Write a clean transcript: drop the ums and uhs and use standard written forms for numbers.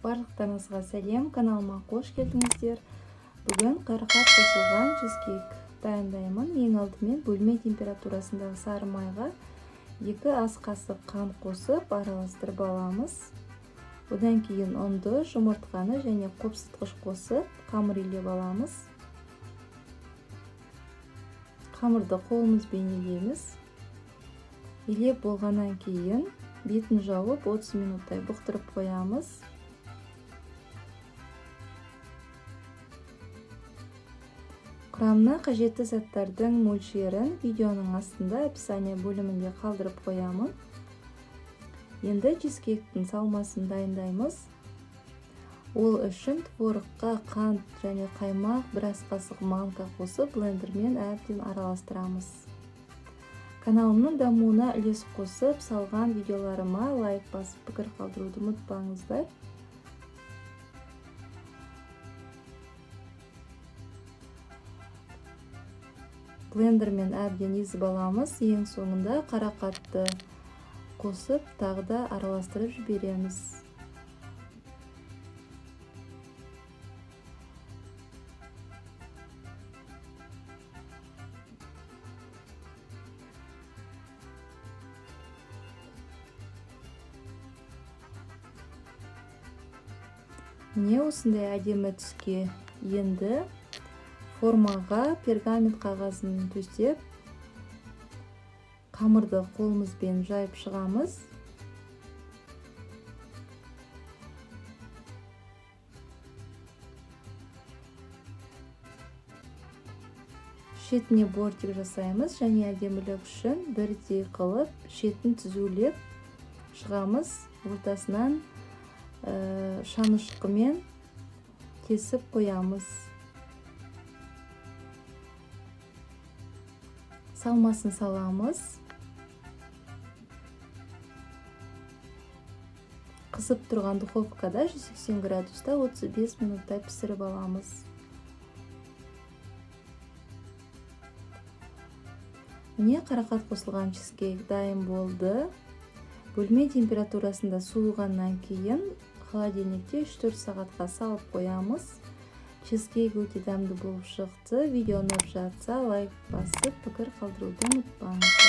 Барлықтарыңызға сәлем, каналыма қош келдіңіздер. Бүгін қарақат қосылған чизкейк дайындаймын. Ең алдымен бөлме температурасындағы сары майға 2 ас қасық қант қосып араластырып аламыз. Одан кейін ұнды, жұмыртқаны және қопсытқыш қосып қамыр илеп аламыз. Қамырды қолымызбен илейміз. Илеп болғаннан кейін бетін жауып 30 минуттай бұқтырып қоямыз. Құрамына қажетті заттардың мөлшерін видеоның астында описание бөлімінде қалдырып қоямын. Енді чизкейктің салмасын дайындаймыз. Ол үшін творогқа қант және қаймақ, бір ас қасық манка қосып блендермен әбден араластырамыз. Каналымның дамуына үлес қосып, салған видеоларыма лайк басып, пікір қалдыруды ұмытпаңыздар. Блендермен әбден езіп аламыз. Ең соңында қарақатты қосып, тағы да араластырып жібереміз. Міне осындай әдемі түске енді. Формаға пергамент қағазын төсеп, қамырды қолымызбен жайып шығамыз. Шетіне бортик жасаймыз және әдемілік үшін бірдей қылып шетін түзулеп шығамыз. Ортасынан шанышқымен кесіп қоямыз. Салмасын саламыз. Қызып тұрған духовкада 180 градуста 35 минуттай пісіріп аламыз. Міне қарақат қосылған чизкейк дайын болды. Бөлме температурасында суығаннан кейін холодильникте 3-4 сағатқа салып қоямыз. Чизкейк өте дәмді болып шықты. Видео ұнап жатса лайк басып, пікір қалдыруды ұмытпаңыздар.